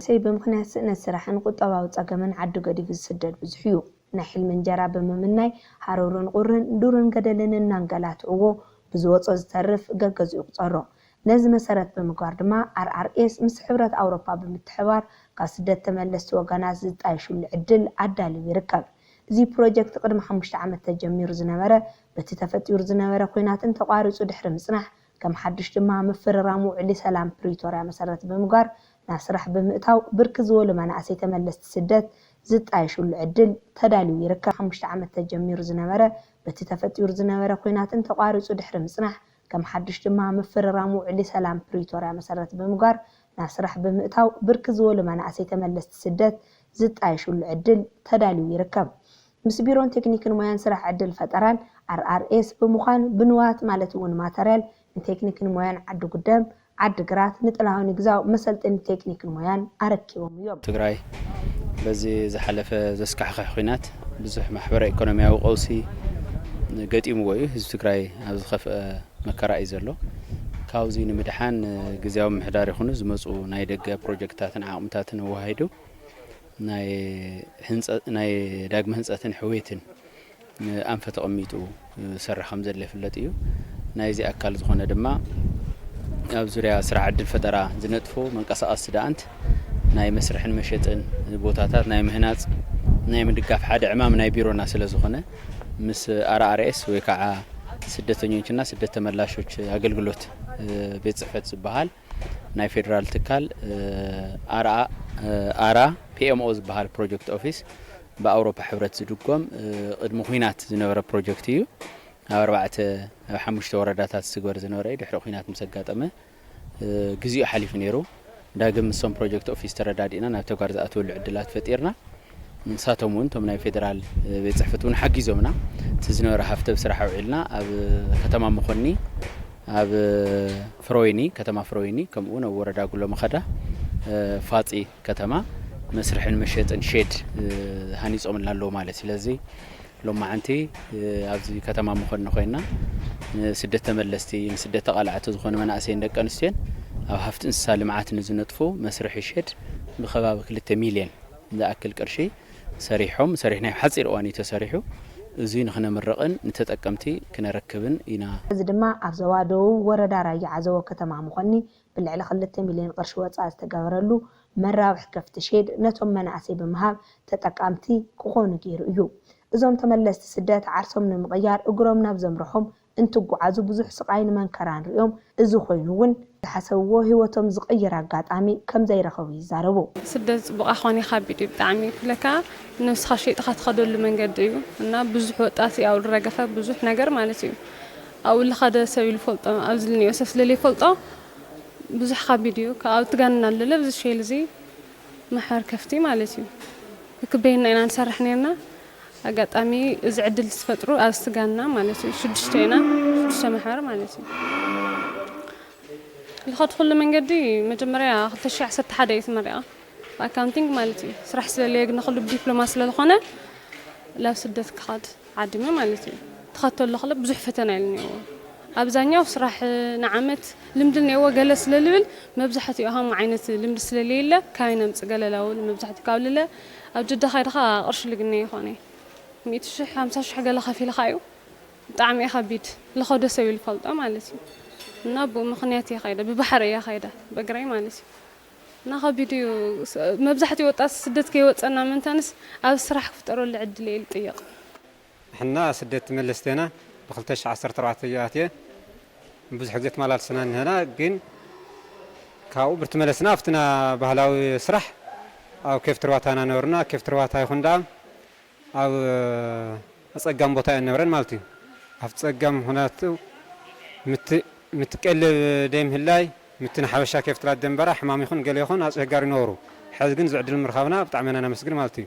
መንእሰይ ብምኽንያት ስእነት ስራሕን ቁጠባዊ ጸገምን ዓዱ ገዲፉ ዝስደድ ብዙሕ እዩ። ናይ ሕልሚ እንጀራ ብምምናይ ሃሩርን ቁርን፣ ዱርን ገደልን እናንገላትዕዎ ብዝወጾ ዝተርፍ ገገዝኡ ይቑጸሮ። ነዚ መሰረት ብምግባር ድማ ኣር ኣር ኤስ ምስ ሕብረት ኣውሮፓ ብምትሕባር ካብ ስደት ተመለስቲ ወገናት ዝጣየሽሉ ዕድል ኣዳልዩ ይርከብ። እዚ ፕሮጀክት ቅድሚ ሓሙሽተ ዓመት ተጀሚሩ ዝነበረ፣ በቲ ተፈጢሩ ዝነበረ ኲናትን ተቋሪጹ ድሕሪ ምጽናሕ፣ ከም ሓድሽ ድማ ምፍርራም ውዕሊ ሰላም ፕሪቶርያ መሰረት ብምግባር ናብ ስራሕ ብምእታው ብርክት ዝበሉ መናእሰይ ተመለስቲ ስደት ዝጣየሽሉ ዕድል ተዳልዩ ይርከብ። ሓሙሽተ ዓመት ተጀሚሩ ዝነበረ፣ በቲ ተፈጢሩ ዝነበረ ኲናትን ተቋሪጹ ድሕሪ ምጽናሕ፣ ከም ሓድሽ ድማ ምፍርራም ውዕሊ ሰላም ፕሪቶርያ መሰረት ብምግባር ናብ ስራሕ ብምእታው ብርክት ዝበሉ መናእሰይ ተመለስቲ ስደት ዝጣየሽሉ ዕድል ተዳልዩ ይርከብ። ምስ ቢሮን ቴክኒክን ሞያን ስራሕ ዕድል ፈጠራን ኣር ኣር ኤስ ብምዃን ብንዋት ማለት እውን ማተርያል ንቴክኒክን ሞያን ዓዲ ጉደም፣ ዓዲ ግራት፣ ንጥላሁን ይግዛው መሰልጠኒ ቴክኒክን ሞያን ኣረኪቦም እዮም። ትግራይ በዚ ዝሓለፈ ዘስካሕክሕ ኲናት ብዙሕ ማሕበረ ኢኮኖሚያዊ ቀውሲ ገጢምዎ እዩ። ህዝቢ ትግራይ ኣብ ዝኸፍአ መከራ እዩ ዘሎ። ካብዚ ንምድሓን ግዝያዊ ምምሕዳር ይኹኑ ዝመፁ ናይ ደገ ፕሮጀክትታትን ዓቕምታትን ኣወሃሂዱ ናይ ህንፀ-፣ ናይ ዳግመ ህንፀትን ሕውየትን ኣንፈት ኣቐሚጡ ዝሰርሕ ከም ዘሎ ይፍለጥ እዩ። ናይዚ ኣካል ዝኾነ ድማ ኣብ ዙርያ ስራሕ ዕድል ፈጠራ ዝነጥፉ መንቀሳቐስቲ ደኣንት ናይ መስርሕን መሸጥን ቦታታት ናይ ምህናፅ፣ ናይ ምድጋፍ ሓደ ዕማም ናይ ቢሮና ስለ ዝኾነ ምስ ኣር ኣር ኤስ ወይ ከዓ ስደተኞችና ስደት ተመላሾች ኣገልግሎት ቤት ፅሕፈት ዝበሃል ናይ ፌደራል ትካል ኣራ ኣራ ፒ ኤም ኦ ዝበሃል ፕሮጀክት ኦፊስ ብኣውሮፓ ሕብረት ዝድጎም ቅድሚ ኲናት ዝነበረ ፕሮጀክት እዩ። ኣብ ኣርባዕተ ኣብ ሓሙሽተ ወረዳታት ዝትግበር ዝነበረ እዩ። ድሕሪ ኲናት ምስ ኣጋጠመ ግዚኡ ሓሊፉ ነይሩ። ዳግም ምስቶም ፕሮጀክት ኦፊስ ተረዳዲእና ናብ ተግባር ዝኣትወሉ ዕድላት ፈጢርና። ንሳቶም እውን እቶም ናይ ፌደራል ቤት ፅሕፈት እውን ሓጊዞምና። እቲ ዝነበረ ሃፍቲ ኣብ ስራሕ ኣውዒልና ኣብ ከተማ መኾኒ፣ ኣብ ፍረወይኒ፣ ከተማ ፍረወይኒ ከምኡ እውን ኣብ ወረዳ ጉሎ መኸዳ ፋፂ ከተማ መስርሕን መሸጥን ሼድ ሃኒፆምልና ኣለዉ ማለት እዩ። ስለዚ ሎማዓንቲ ኣብዚ ከተማ መኾኒ ኮይና ንስደት ተመለስቲ፣ ንስደት ተቓላዕቲ ዝኾኑ መናእሰይን ደቂ ኣንስትዮን ኣብ ሃፍቲ እንስሳ ልምዓት ንዝነጥፉ መስርሒ ሼድ ብከባቢ ክልተ ሚልዮን ዝኣክል ቅርሺ ሰሪሖም፣ ሰሪሕናዮ ኣብ ሓፂር እዋን እዩ ተሰሪሑ። እዚ ንክነምርቕን ንተጠቀምቲ ክነረክብን ኢና። እዚ ድማ ኣብ ዞባ ደቡብ ወረዳ ራያ ዓዘቦ ከተማ መኾኒ ብልዕሊ ክልተ ሚልዮን ቅርሺ ወፃኢ ዝተገበረሉ መራብሒ ከፍቲ ሼድ ነቶም መናእሰይ ብምሃብ ተጠቃምቲ ክኾኑ ገይሩ እዩ። እዞም ተመለስቲ ስደት ዓርሶም ንምቕያር እግሮም ናብ ዘምርሖም እንትጓዓዙ ብዙሕ ስቓይን መንከራን ሪኦም፣ እዚ ኮይኑ እውን ዝሓሰብዎ ህይወቶም ዝቕይር ኣጋጣሚ ከም ዘይረኸቡ ይዛረቡ። ስደት ጽቡቕ ኣይኮነ፣ ከቢድ እዩ ብጣዕሚ። ክለካ ነብስኻ ሸይጥኻ ትኸደሉ መንገዲ እዩ እና ብዙሕ ወጣት እዩ ኣብኡ ዝረገፈ ብዙሕ ነገር ማለት እዩ። ኣብኡ ዝኸደ ሰብ እዩ ዝፈልጦ፣ ኣብዚ ዝኒኦ ሰብ ስለ ዘይፈልጦ ብዙሕ ከቢድ እዩ። ካብ ትጋንና ኣለለ ኣብዚ ሼል እዚ ማሕበር ከፍቲ ማለት እዩ። ክክበየና ኢና ንሰርሕ ነርና። ኣጋጣሚ እዚ ዕድል ዝፈጥሩ ኣብ ስጋና ማለት እዩ። ሽዱሽተ ኢና፣ ሽዱሽተ ማሕበር ማለት እዩ። ዝኸድኩሉ መንገዲ መጀመርያ ክልተ ሺሕ ዓሰርተ ሓደ እየ ተመሪቐ። ብኣካውንቲንግ ማለት እዩ። ስራሕ ስለለየ ግን ኩሉ ብዲፕሎማ ስለዝኾነ ናብ ስደት ክኸድ ዓዲመ ማለት እዩ። ትኸተሎ ከሎ ብዙሕ ፈተና እዩ ዝኒአዎ። ኣብዛኛው ስራሕ ንዓመት ልምዲ እኒአዎ ገለ ስለ ልብል መብዛሕትኡ ሃም ዓይነት ልምዲ ስለለየለ ካበይ ነምጽእ ገለ ላውል መብዛሕትኡ ካብ ልለ ኣብ ጅዳ ካይድኻ ቅርሺ ልግነ ይኾነ። ሚእቲ ሽሕ፣ ሓምሳ ሽሕ ገለ ከፊልካ እዩ። ብጣዕሚ እዩ ከቢድ። ልኸዶ ሰብ እዩ ልፈልጦ ማለት እዩ። እና ብኡ ምኽንያት እየ ካይደ፣ ብባሕሪ እየ ካይደ፣ ብእግረይ ማለት እዩ። እና ከቢድ እዩ። ስ-፣ መብዛሕትኡ ወጣት ስደት ከይወፀና ምእንታንስ ኣብ ስራሕ ክፍጠረሉ ዕድል እየ ልጥይቕ። ንሕና ስደት ተመለስቲ ኢና። ብክልተ ሽሕ ዓሰርተ ኣርባዕተ እዩ ኣትየ። ብዙሕ ግዜ ተመላልስና እንህና፣ ግን ካብኡ ብርትመለስና ኣብትና ባህላዊ ስራሕ ኣብ ኬፍ ትርባታ ኢና ነበርና። ኬፍ ትርባታ ይኹን ደኣ ኣብ ኣጸጋም ቦታ እየን ነብረን ማለት እዩ። ኣብ ጸጋም ምኽንያቱ ምት-፣ ምትቀለብ ደይምህላይ፣ ምቲ ንሓበሻ ኬፍ ትራት ደንበራ ሕማም ይኹን ገለ ይኹን ኣጸጋሪ ነበሩ። ሕዚ ግን ዝዕድል ምርኻብና ብጣዕሚ ኢና ነመስግን ማለት እዩ።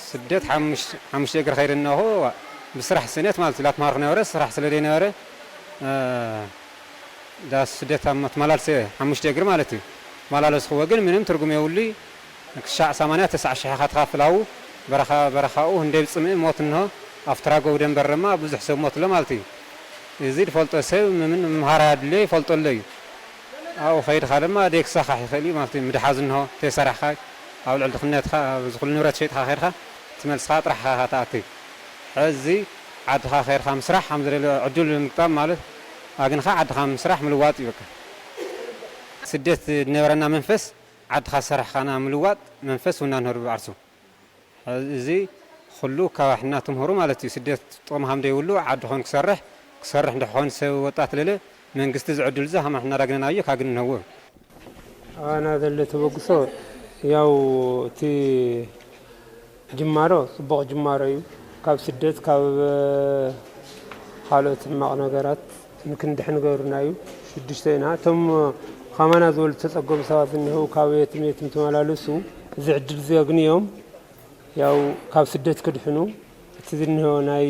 ስደት ሓሙሽ-፣ ሓሙሽተ እግሪ ከይደ እነሆ ብስራሕ ስእነት ማለት እዩ። ላትማርክ ነበረ፣ ስራሕ ስለ ደይነበረ፣ እ፣ ዳስ ስደት ኣብ መትመላልሰ ሓሙሽተ እግሪ ማለት እዩ። መላለስኽዎ ግን ምንም ትርጉም የብሉይ። ክሻዕ ሰማንያ ተስዓ ሽሕ ኢኻ ትኸፍል ኣብኡ። በረኻ፣ በረኻኡ ህንደይ ብጽምኢ ሞት እንሆ፣ ኣብ ትራጎ ደንበር ድማ ብዙሕ ሰብ ሞት ኣሎ ማለት እዩ። እዚ ዝፈልጦ ሰብ ምን ምምሃር ኣድልዮ ይፈልጦ ኣሎ እዩ። ኣብኡ ከይድኻ ድማ ደይ ክሳኻሕ ይኽእል እዩ ማለት እዩ። ምድሓዝ እንሆ፣ ተይሰራሕኻ ኣብ ልዕሊ ድኽነትካ ኣብዚ ኩሉ ንብረት ሸይጥካ ከይድካ ትመልስካ ጥራሕ ኢኻ ትኣቲ። ሕዚ ዓድኻ ከይድካ ምስራሕ ከም ዝደለ ዕድል ምግጣም ማለት ኣግንኻ ዓድኻ ምስራሕ ምልዋጥ እዩ በቃ። ስደት ዝነበረና መንፈስ ዓድኻ ዝሰራሕካና ምልዋጥ መንፈስ ውና ንህሩ ብዓርሱ። እዚ ኩሉ ካብ ኣሕና ትምህሩ ማለት እዩ። ስደት ጥቕሚ ከም ዘይብሉ ዓዲ ኾን ክሰርሕ ክሰርሕ እንድሕኾን ሰብ ወጣት ለለ መንግስቲ ዝዕድል እዚ ከም ኣሕና ዳግነናዮ ካግን ንህዎ። ኣባና ዘሎ ተበግሶ ያው እቲ ጅማሮ ጽቡቕ ጅማሮ እዩ። ካብ ስደት ካብ ካልኦት ሕማቕ ነገራት ንክንድሕን ገብርና እዩ። ሽዱሽተ ኢና። እቶም ከማና ዝበሉ ተጸገሙ ሰባት እኒሀው ካብ የትም የትም ተመላለሱ እዚ ዕድል እዚ ኣግንዮም ያው ካብ ስደት ክድሕኑ እቲ ዝኒሆ ናይ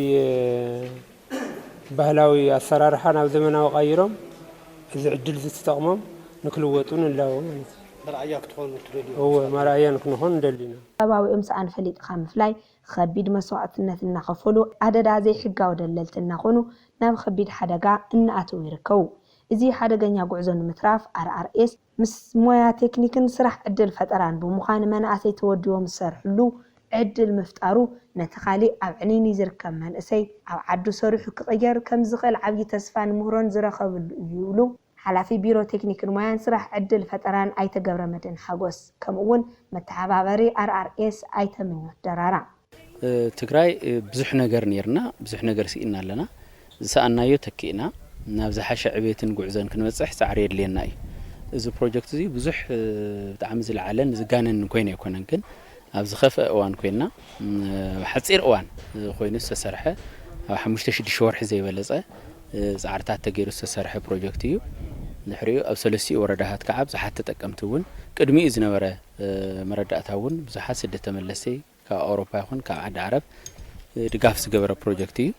ባህላዊ ኣሰራርሓ ናብ ዘመናዊ ቀይሮም እዚ ዕድል እዚ ተጠቕሞም ንክልወጡ ንላቦ ማለት እዩ። መርኣያ ክትኾኑ ትደልዩ? እወ፣ መርኣያ ንክንኾን ንደሊ ኢና። ከባቢኦም ሰኣን ፈሊጥኻ ምፍላይ ከቢድ መስዋዕትነት እናኸፈሉ ኣደዳ ዘይሕጋዊ ደለልቲ እናኾኑ ናብ ከቢድ ሓደጋ እናኣተዉ ይርከቡ። እዚ ሓደገኛ ጉዕዞ ንምትራፍ ኣርኣርኤስ ምስ ሞያ ቴክኒክን ስራሕ ዕድል ፈጠራን ብምዃን መናእሰይ ተወዲቦም ዝሰርሕሉ ዕድል ምፍጣሩ ነቲ ካሊእ ኣብ ዕንይንይ ዝርከብ መንእሰይ ኣብ ዓዱ ሰሪሑ ክቕየር ከም ዝኽእል ዓብዪ ተስፋን ምህሮን ዝረኸብሉ እዩ ይብሉ ሓላፊ ቢሮ ቴክኒክን ሞያን ስራሕ ዕድል ፈጠራን ኣይተ ገብረመድህን ሓጎስ። ከምኡ እውን መተሓባበሪ ኣርኣርኤስ ኣይተ ምኞት ደራራ። ትግራይ ብዙሕ ነገር ነይርና፣ ብዙሕ ነገር ስኢና ኣለና። ዝሰኣናዮ ተኪእና ናብ ዝሓሸ ዕቤትን ጉዕዞን ክንበፅሕ ፃዕሪ የድልየና እዩ። እዚ ፕሮጀክት እዚ ብዙሕ ብጣዕሚ ዝለዓለን ዝጋነንን ኮይነ ኣይኮነን፣ ግን ኣብ ዝኸፍአ እዋን ኮይንና ሓፂር እዋን ኮይኑ ዝተሰርሐ ኣብ ሓሙሽተ ሽዱሽተ ወርሒ ዘይበለፀ ፃዕርታት ተገይሩ ዝተሰርሐ ፕሮጀክት እዩ። ድሕሪኡ ኣብ ሰለስቲኡ ወረዳታት ከዓ ብዙሓት ተጠቀምቲ እውን ቅድሚኡ ዝነበረ መረዳእታ እውን ብዙሓት ስደት ተመለስቲ ካብ ኣውሮፓ ይኹን ካብ ዓዲ ዓረብ ድጋፍ ዝገበረ ፕሮጀክት እዩ።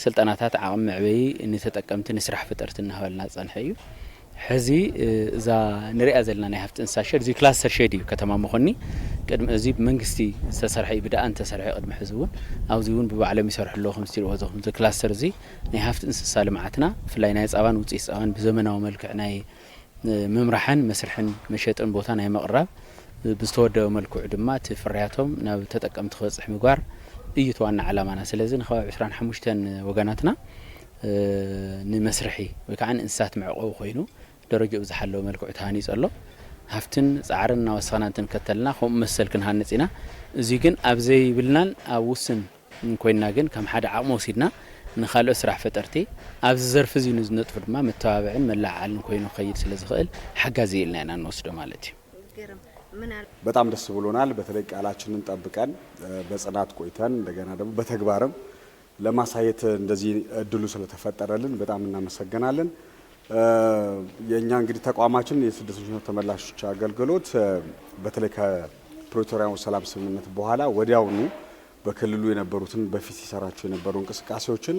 ስልጠናታት ዓቕሚ መዕበዪ ንተጠቀምቲ ንስራሕ ፈጠርቲ እናሃበልና ዝፀንሐ እዩ። ሕዚ እዛ ንሪኣ ዘለና ናይ ሃፍቲ እንስሳ ሸድ እዚ ክላስተር ሸድ እዩ። ከተማ መኾኒ ቅድሚ እዚ ብመንግስቲ ዝተሰርሐ እዩ፣ ብደኣ እንተሰርሐ እዩ። ቅድሚ ሕዚ እውን ኣብዚ እውን ብባዕሎም ይሰርሑ ኣለዉ። ከም ዝትሪእዎ ዘለኹም እዚ ክላስተር እዚ ናይ ሃፍቲ እንስሳ ልምዓትና ብፍላይ ናይ ፃባን ውፅኢት ፃባን ብዘመናዊ መልክዕ ናይ ምምራሕን መስርሕን መሸጥን ቦታ ናይ ምቕራብ ብዝተወደበ መልክዑ ድማ እቲ ፍርያቶም ናብ ተጠቀምቲ ክበፅሕ ምግባር እዩ እቲ ዋና ዓላማና። ስለዚ ንከባቢ ዕስራን ሓሙሽተን ወገናትና ንመስርሒ ወይ ከዓ ንእንስሳት መዕቆቢ ኮይኑ ደረጃኡ ብዝሓለወ መልክዑ ተሃኒፁ ኣሎ። ሃፍትን ፃዕርን እናወሰኽና እንትንከተልና ከምኡ መሰል ክንሃንፅ ኢና። እዚ ግን ኣብ ዘይብልናን ኣብ ውስን ኮይንና ግን ከም ሓደ ዓቕሚ ወሲድና ንኻልኦት ስራሕ ፈጠርቲ ኣብዚ ዘርፊ እዚ ንዝነጥፉ ድማ መተባብዕን መለዓዓልን ኮይኑ ክኸይድ ስለ ዝኽእል ሓጋዚ ኢልና ኢና እንወስዶ ማለት እዩ። በጣም ደስ ብሎናል። በተለይ ቃላችንን ጠብቀን በጽናት ቆይተን እንደገና ደግሞ በተግባርም ለማሳየት እንደዚህ እድሉ ስለተፈጠረልን በጣም እናመሰግናለን። የእኛ እንግዲህ ተቋማችን የስደተኞች ተመላሾች አገልግሎት በተለይ ከፕሪቶሪያው ሰላም ስምምነት በኋላ ወዲያውኑ በክልሉ የነበሩትን በፊት ሲሰራቸው የነበሩ እንቅስቃሴዎችን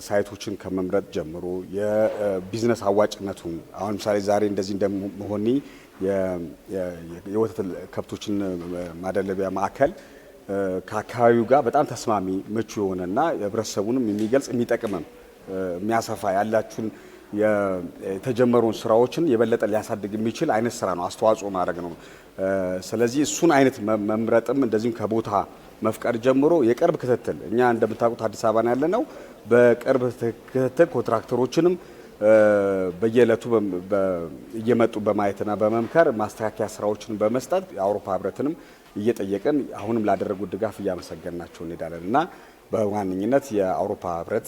ሳይቶችን ከመምረጥ ጀምሮ የቢዝነስ አዋጭነቱን አሁን ምሳሌ ዛሬ እንደዚህ እንደመሆኒ የወተት ከብቶችን ማደለቢያ ማዕከል ከአካባቢው ጋር በጣም ተስማሚ ምቹ የሆነና ህብረተሰቡንም የሚገልጽ የሚጠቅምም የሚያሰፋ ያላችሁን የተጀመሩን ስራዎችን የበለጠ ሊያሳድግ የሚችል አይነት ስራ ነው፣ አስተዋጽኦ ማድረግ ነው። ስለዚህ እሱን አይነት መምረጥም እንደዚሁም ከቦታ መፍቀድ ጀምሮ የቅርብ ክትትል እኛ እንደምታውቁት አዲስ አበባ ነው ያለነው። በቅርብ ክትትል ኮንትራክተሮችንም በየዕለቱ እየመጡ በማየትና በመምከር ማስተካከያ ስራዎችን በመስጠት የአውሮፓ ህብረትንም እየጠየቅን አሁንም ላደረጉት ድጋፍ እያመሰገንናቸው እንሄዳለን እና በዋነኝነት የአውሮፓ ህብረት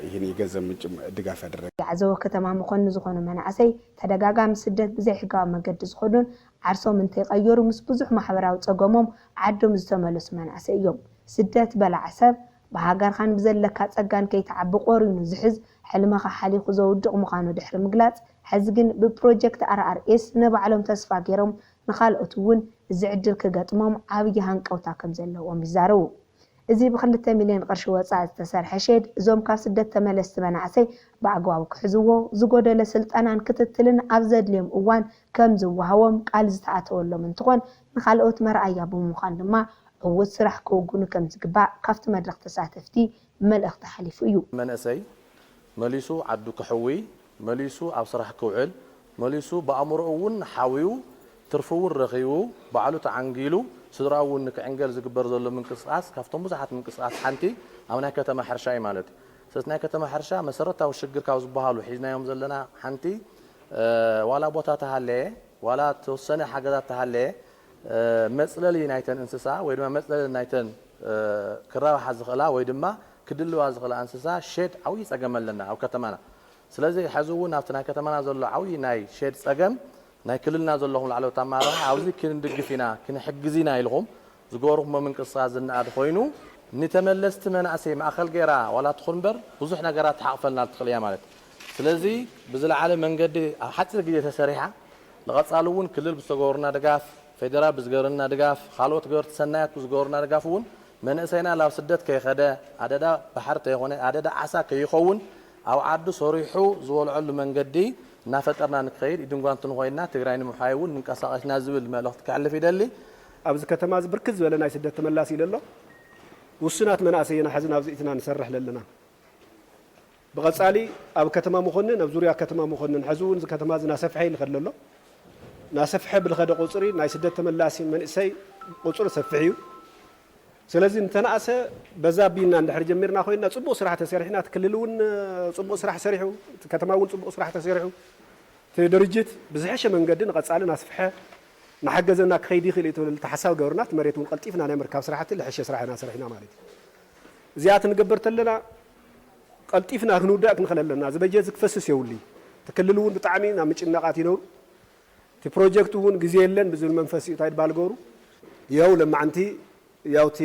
ይህን የገንዘብ ምንጭ ድጋፍ ያደረገ። የዓዘቦ ከተማ መኾኒ ዝኾኑ መናእሰይ ተደጋጋሚ ስደት ብዘይሕጋዊ መገዲ ዝኸዱን ዓርሶም እንተይቐየሩ ምስ ብዙሕ ማሕበራዊ ፀገሞም ዓዶም ዝተመለሱ መናእሰይ እዮም። ስደት በላዒ ሰብ ብሃገርኻን ብዘለካ ፀጋን ከይትዓቢ ቆሪኑ ዝሕዝ ሕልምኻ ሓሊኹ ዘውድቕ ምዃኑ ድሕሪ ምግላፅ፣ ሕዚ ግን ብፕሮጀክት ኣርኣርኤስ ንባዕሎም ተስፋ ገይሮም ንኻልኦት እውን እዚ ዕድል ክገጥሞም ዓብዪ ሃንቀውታ ከምዘለዎም ይዛረቡ። እዚ ብክልተ ሚልዮን ቅርሺ ወፃኢ ዝተሰርሐ ሼድ እዞም ካብ ስደት ተመለስቲ መናእሰይ ብኣግባቡ ክሕዝዎ፣ ዝጎደለ ስልጠናን ክትትልን ኣብ ዘድልዮም እዋን ከም ዝወሃቦም ቃል ዝተኣተወሎም እንትኾን ንኻልኦት መርኣያ ብምዃን ድማ ዕዉት ስራሕ ክውግኑ ከም ዝግባእ ካብቲ መድረኽ ተሳተፍቲ መልእኽቲ ሓሊፉ እዩ። መንእሰይ መሊሱ ዓዱ ክሕውይ፣ መሊሱ ኣብ ስራሕ ክውዕል፣ መሊሱ ብኣእምሮኡ እውን ሓውዩ ትርፊ እውን ረኺቡ፣ ባዕሉ ተዓንጊሉ፣ ስድራኡ እውን ንክዕንገል ዝግበር ዘሎ ምንቅስቃስ ካብቶም ብዙሓት ምንቅስቃስ ሓንቲ ኣብ ናይ ከተማ ሕርሻ እዩ ማለት እዩ። ስለዚ ናይ ከተማ ሕርሻ መሰረታዊ ሽግር ካብ ዝበሃሉ ሒዝናዮም ዘለና ሓንቲ ዋላ ቦታ ተሃለየ ዋላ ተወሰነ ሓገዛት ተሃለየ መፅለሊ ናይተን እንስሳ ወይ ድማ መፅለሊ ናይተን ክራባሓ ዝኽእላ ወይ ድማ ክድልዋ ዝኽእላ እንስሳ ሸድ ዓብዪ ፀገም ኣለና ኣብ ከተማና። ስለዚ ሕዚ እውን ኣብቲ ናይ ከተማና ዘሎ ዓብዪ ናይ ሸድ ፀገም ናይ ክልልና ዘለኹም ላዕለዎት ኣመራርሓ ኣብዚ ክንድግፍ ኢና ክንሕግዝ ኢና ኢልኹም ዝገበርኩሞ ምንቅስቃስ ዝነኣድ ኮይኑ ንተመለስቲ መናእሰይ ማእኸል ገይራ ዋላ ትኹን እምበር ብዙሕ ነገራት ትሓቕፈልና ትኽእል እያ ማለት እዩ። ስለዚ ብዝለዓለ መንገዲ ኣብ ሓፂር ግዜ ተሰሪሓ ንቐፃሊ እውን ክልል ብዝተገበሩና ድጋፍ ፌደራል ብዝገበረና ድጋፍ ካልኦት ገበርቲ ሰናያት ብዝገበሩና ድጋፍ እውን መንእሰይና ናብ ስደት ከይኸደ ኣደዳ ባሕሪ ተይኾነ ኣደዳ ዓሳ ከይኸውን ኣብ ዓዱ ሰሪሑ ዝበልዐሉ መንገዲ እናፈጠርና ንክኸይድ ኢድን ጓንትን ኮይንና ትግራይ ንምሕያይ እውን ንንቀሳቀስ ኢና ዝብል መልእኽቲ ከሕልፍ ይደሊ። ኣብዚ ከተማ እዚ ብርክት ዝበለ ናይ ስደት ተመላሲ ኢለ ኣሎ። ውሱናት መናእሰይ ኢና ሕዚ ናብዚ ኢትና ንሰርሕ ዘለና። ብቐጻሊ ኣብ ከተማ መኮንን ኣብ ዙርያ ከተማ መኮንን ሕዚ እውን እዚ ከተማ እዚ ናሰፍሐ ይልኸድ ኣሎ። ናሰፍሐ ብልኸደ ቁፅሪ ናይ ስደት ተመላሲ መንእሰይ ቁፅሪ ሰፍሕ እዩ። ስለዚ እንተነኣሰ በዛ ቢና እንድሕር ጀሚርና ኮይና ፅቡቅ ስራሕ ተሰሪሕና እቲ ክልል እውን ፅቡቅ ስራሕ ሰሪሑ እቲ ከተማ እውን ፅቡቅ ስራሕ ተሰሪሑ እቲ ድርጅት ብዝሐሸ መንገዲ ንቐፃሊ ናስፍሐ ናሓገዘና ክኸይድ ይኽእል እዩ ትብል ተሓሳብ ገበርና እቲ መሬት እውን ቀልጢፍና ናይ ምርካብ ስራሕቲ ልሐሸ ስራሕ ኢና ሰሪሕና ማለት እዩ። እዚኣ ትንገብር ተለና ቀልጢፍና ክንውዳእ ክንኽእል ኣለና እዚ በጀት ክፈስስ የውሊ እቲ ክልል እውን ብጣዕሚ ናብ ምጭናቃት ይነብሩ እቲ ፕሮጀክት እውን ግዜ የለን ብዝብል መንፈስ እዩ እንታይ ድባል ገብሩ ያው ለማዕንቲ ያው እቲ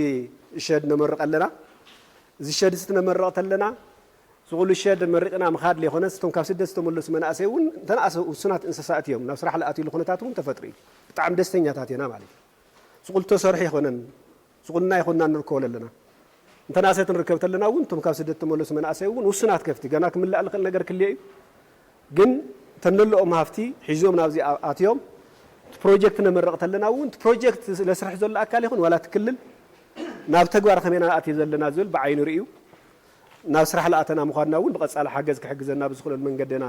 ሸድ ነመርቕ ኣለና። እዚ ሸድ እዚ ትነመርቕ ተለና ዝቑሉ ሸድ መሪቕና ምኻድ ለይኮነስ እቶም ካብ ስደት ዝተመለሱ መናእሰይ እውን እንተነኣሰ ውሱናት እንስሳት እዮም ናብ ስራሕ ለኣትዩሉ ኩነታት እውን ተፈጥሩ እዩ። ብጣዕሚ ደስተኛታት ኢና ማለት እዩ። ዝቑሉ ተሰርሑ ይኮነን ዝቑልና ይኮንና ንርከቦ ኣለና። እንተነኣሰ ትንርከብ ተለና እውን እቶም ካብ ስደት ተመለሱ መናእሰይ እውን ውሱናት ከፍቲ ገና ክምላእ ልኽእል ነገር ክልየ እዩ። ግን ተነለኦም ሃፍቲ ሒዞም ናብዚ ኣትዮም እቲ ፕሮጀክት ነመረቕ ተለና እውን እቲ ፕሮጀክት ለስርሕ ዘሎ ኣካል ይኹን ዋላ እቲ ክልል ናብ ተግባር ከመይ ኢና ንኣትዮ ዘለና ዝብል ብዓይኑ ርእዩ ናብ ስራሕ ለኣተና ምዃንና እውን ብቐጻሊ ሓገዝ ክሕግዘና ብዝኽእለሉ መንገዲ ኢና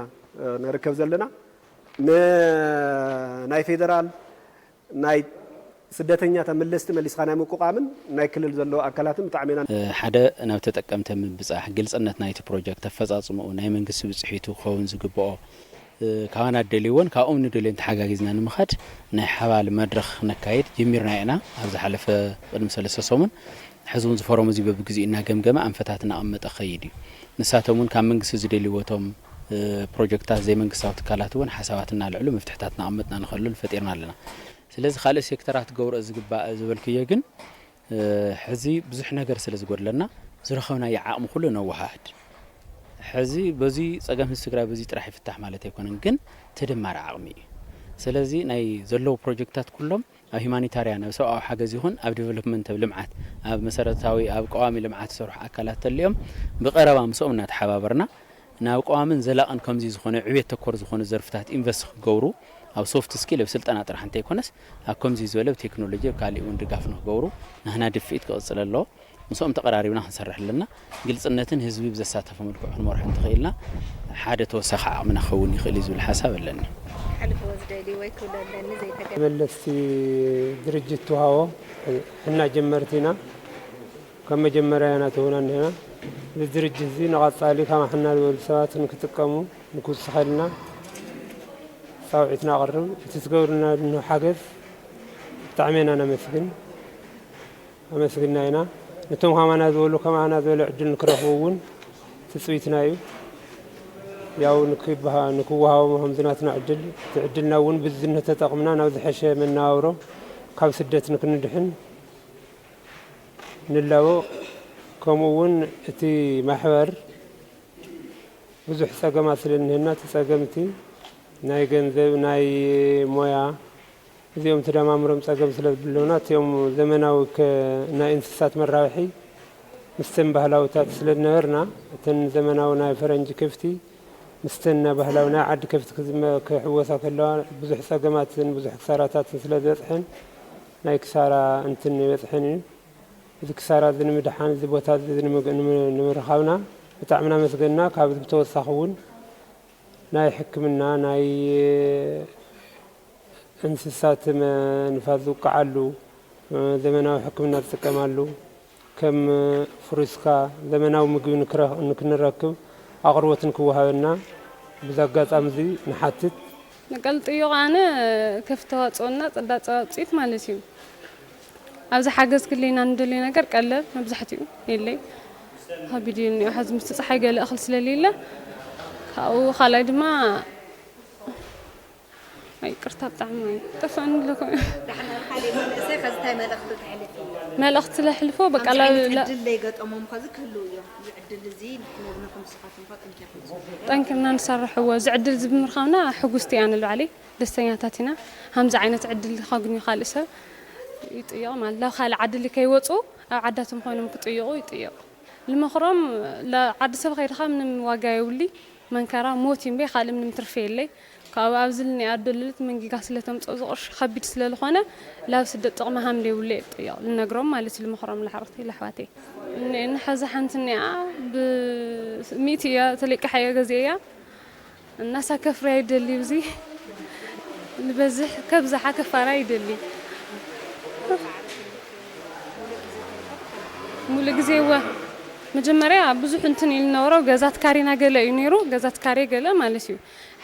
ንርከብ ዘለና። ናይ ፌደራል ናይ ስደተኛታት መለስቲ መሊስካ ናይ ምቁቃምን ናይ ክልል ዘለዎ ኣካላትን ብጣዕሚ ኢና ሓደ ናብ ተጠቀምቲ ምብጻሕ ግልጽነት ናይቲ ፕሮጀክት ኣፈጻጽምኡ ናይ መንግስቲ ብጽሒቱ ክኸውን ዝግብኦ ካባና ደልይዎን ካብኦም ንደልዮን ተሓጋጊዝና ንምኻድ ናይ ሓባል መድረኽ ነካይድ ጀሚርና ኢና ኣብ ዝሓለፈ ቅድሚ ሰለስተ ሰሙን ሕዚ እውን ዝፈረሙ እዚ በብግዚኡ እናገምገመ ኣንፈታት እናቐመጠ ክኸይድ እዩ ንሳቶም እውን ካብ መንግስቲ ዝደልይዎ እቶም ፕሮጀክታት ዘይመንግስታዊ ትካላት እውን ሓሳባት እናልዕሉ መፍትሕታት እናቐመጥና ንኸሉን ፈጢርና ኣለና ስለዚ ካልእ ሴክተራት ክገብርኦ ዝግባእ ዝበልክዮ ግን ሕዚ ብዙሕ ነገር ስለ ዝጎድለና ዝረኸብናዮ ዓቕሚ ኩሉ ነወሃህድ። ሕዚ በዚ ጸገም ህዝቢ ትግራይ በዚ ጥራሕ ይፍታሕ ማለት ኣይኮነን፣ ግን ተደማሪ ዓቕሚ እዩ። ስለዚ ናይ ዘለዉ ፕሮጀክትታት ኩሎም ኣብ ሂማኒታርያን ኣብ ሰብኣዊ ሓገዝ ይኹን ኣብ ዲቨሎፕመንት ኣብ ልምዓት ኣብ መሰረታዊ ኣብ ቀዋሚ ልምዓት ዝሰርሑ ኣካላት ተሊኦም ብቐረባ ምስኦም እናተሓባበርና ናብ ቀዋምን ዘላቕን ከምዚ ዝኾነ ዕቤት ተኮር ዝኾነ ዘርፍታት ኢንቨስት ክገብሩ ኣብ ሶፍት ስኪል ኣብ ስልጠና ጥራሕ እንተይኮነስ ኣብ ከምዚ ዝበለ ብ ቴክኖሎጂ ኣብ ካሊእ እውን ድጋፍ ንክገብሩ ናህና ድፍኢት ክቕፅል ኣለዎ። ምስኦም ተቐራሪብና ክንሰርሕ ኣለና። ግልፅነትን ህዝቢ ብዘሳተፈ መልክዑ ክንመርሖ እንተኽኢልና ሓደ ተወሳኺ ዓቕምና ክኸውን ይኽእል እዩ ዝብል ሓሳብ ኣለኒ። ክሓልፍዎ ዝደሊ ወይ ክብሎ ኣለኒ ዘይተገ መለስቲ ድርጅት ትውሃቦ ሕና ጀመርቲ ኢና። ካብ መጀመርያ ኢና ተውና እንሄና። እዚ ድርጅት እዚ ንቐፃሊ ከማሕና ዝበሉ ሰባት ንክጥቀሙ ንክውስኸልና ፃውዒት ነቕርብ። እቲ ትገብርና ድንሆ ሓገዝ ብጣዕሚ ኢና ነመስግን። ኣመስግና ኢና። ነቶም ከማና ዝበሉ ከማና ዝበለ ዕድል ንክረኽቡ እውን ትፅቢትና እዩ። ያው ንክወሃቦም ከምዚ ናትና ዕድል እቲ ዕድልና እውን ብዝነት ተጠቕምና ናብ ዝሐሸ መነባብሮ ካብ ስደት ንክንድሕን ንላቦ። ከምኡ እውን እቲ ማሕበር ብዙሕ ፀገማት ስለ እኒሀና እቲ ፀገም እቲ ናይ ገንዘብ ናይ ሞያ እዚኦም ተደማምሮም ፀገም ስለ ዝብለውና እቲኦም ዘመናዊ ከ ናይ እንስሳት መራብሒ ምስተን ባህላውታት ስለ ዝነበርና እተን ዘመናዊ ናይ ፈረንጂ ከፍቲ ምስተን ናይ ባህላዊ ናይ ዓዲ ከፍቲ ክዝመ ክሕወሳ ከለዋ ብዙሕ ፀገማትን ብዙሕ ክሳራታትን ስለ ዝበፅሐን ናይ ክሳራ እንትን ይበፅሐን እዩ። እዚ ክሳራ እዚ ንምድሓን እዚ ቦታ እዚ ንምርኻብና ብጣዕሚ እናመስገንና ካብዚ ብተወሳኺ እውን ናይ ሕክምና ናይ እንስሳት ንፋስ ዝውቅዓሉ፣ ዘመናዊ ሕክምና ዝጥቀማሉ፣ ከም ፍሩስካ ዘመናዊ ምግቢ ንክረ-፣ ንክንረክብ ኣቕርቦት ንክወሃበና ብዚ ኣጋጣሚ እዚ ንሓትት። ንቀልጥዮ ኣነ ከፍቲ ተዋፅኦና ፅዳ ፀባ ውፅኢት ማለት እዩ። ኣብዚ ሓገዝ ክልይና ንደልዮ ነገር ቀለብ መብዛሕትኡ የለይ። ከቢድ እዩ እኒኦ፣ ሕዚ ምስቲ ፀሓይ ገለ እኽል ስለሌለ፣ ካብኡ ካልኣይ ድማ፣ ኣይ፣ ይቅርታ፣ ብጣዕሚ ጠፋኒ ኣለኩ። ዳሕና ካልእ መንእሰይ ከዚ እንታይ መልእኽቲ ተሕልፊ? መልእኽቲ ለሕልፎ፣ በቃ፣ ከምዚ ዓይነት ላ-፣ ዕድል ለይገጠሞም ከዚ ክህልው እዮም። እዚ ዕድል እዚ ንሕና ንኹም ንስኻትኩም ከ ጠንኪርኩም ትሰርሑ። ጠንክርና ንሰርሕዎ። እዚ ዕድል እዚ ብምርኻብና ሕጉስቲ ኢና ንባዕለይ፣ ደስተኛታት ኢና። ከምዚ ዓይነት ዕድል ከግንዩ ካልእ ሰብ ይጥየቕ ማለት፣ ናብ ካልእ ዓዲ ከይወፁ ኣብ ዓዳቶም ኮይኖም ክጥይቑ ይጥየቑ። ልመኽሮም፣ ለ-፣ ዓዲ ሰብ ከይድኻ ምንም ዋጋ የብሊ። መንከራ ሞት እዩ እምበይ ካልእ ምንም ትርፊ የለይ። ካብኡ ኣብዚ ልኒ ኣዶ ልልት መንጊጋ ስለ ተምፅኦ ዝቕርሺ ከቢድ ስለ ዝኾነ፣ ላብ ስደት ጥቕሚ ሃም ደይብሉ እየ ጥየቕ ልነግሮም ማለት እዩ፣ ልመኽሮም ለሕርተይ ለሕዋተይ። እኒ-፣ እንሓዚ ሓንቲ እኒኣ ብሚእቲ እያ ተለቂሓ እያ ገዚአ እያ። እናሳ ከፍርያ ይደሊ፣ እዚ ንበዝሕ ከብዝሓ ከፋራ ይደሊ። ሙሉእ ግዜ እወ፣ መጀመርያ ብዙሕ እንትን ኢሉ ነበረ፣ ገዛ ትካሬና ገለ እዩ ነይሩ፣ ገዛ ትካሬ ገለ ማለት እዩ።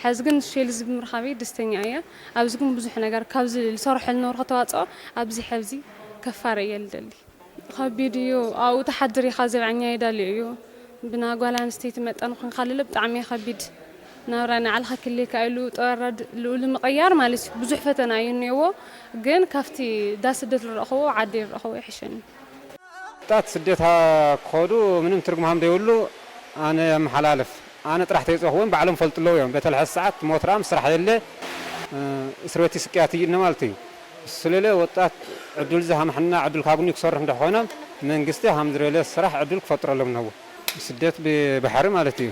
ሕዚ ግን ሼል እዚ ብምርኻበይ ደስተኛ እየ። ኣብዚ ግን ብዙሕ ነገር ካብዚ ዝሰርሖ ዝነበርኩ ተዋፅኦ ኣብዚ ሕዚ ከፋረ እየ ልደሊ። ከቢድ እዩ። ኣብኡ ተሓድር ኢኻ፣ ዘብዐኛ የዳልዮ እዩ። ብና ጓል ኣንስተይቲ መጠን ኮንካ ልለ ብጣዕሚ እዩ ከቢድ። ናብራ ንዓልኻ ክልካ ኢሉ ጠረድ ልኡሉ ምቕያር ማለት እዩ። ብዙሕ ፈተና እዩ እኒኦዎ፣ ግን ካብቲ ዳ ስደት ዝረእኽዎ ዓዲ ዝረእኽዎ ይሕሸኒ። ወጣት ስደት ክኸዱ ምንም ትርጉም ሃም ዘይብሉ ኣነ የመሓላልፍ። ኣነ ጥራሕ ተይፀኹ እውን ባዕሎም ፈልጡ ኣለዉ እዮም። በተለይ ሕዚ ሰዓት ሞት ረኣም ስራሕ የለ፣ እ፣ እስር ቤት ይስቅያት እዩ ማለት እዩ። ስለለ ወጣት ዕድል ዝሃምሕና ዕድል ካግኙ ክሰርሕ እንደኾነ መንግስቲ ሃም ዝረለ ስራሕ ዕድል ክፈጥረሎም ነው። ስደት ብባሕሪ ማለት እዩ።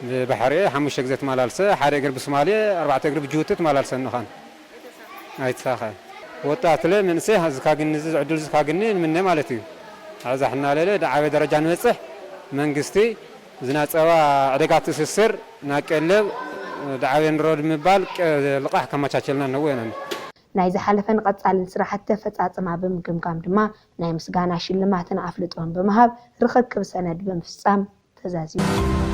ብባሕሪ ሓሙሽተ ግዜ ትመላልሰ፣ ሓደ እግር ብሶማሌ፣ ኣርባዕተ እግር ብጅቡቲ ትመላልሰ እንኻን። ኣይተሳኸ። ወጣትለ መንእሰይ ዝካግኒ፣ እዚ ዕድል ዝካግኒ ንምነ ማለት እዩ። ኣብዛ ሕናለለ ደዓበ ደረጃ ንበጽሕ መንግስቲ ዝናጸባ ዕደጋ ትስስር ናቀለብ ደዓበ ንሮ ብምባል ቀ-፣ ልቓሕ ከመቻቸልና ነው የነን። ናይ ዝሓለፈን ቀጻልን ስራሕቲ ኣፈጻጽማ ብምግምጋም ድማ ናይ ምስጋና ሽልማትን ኣፍልጦን ብምሃብ ርኽክብ ሰነድ ብምፍጻም ተዛዚሙ።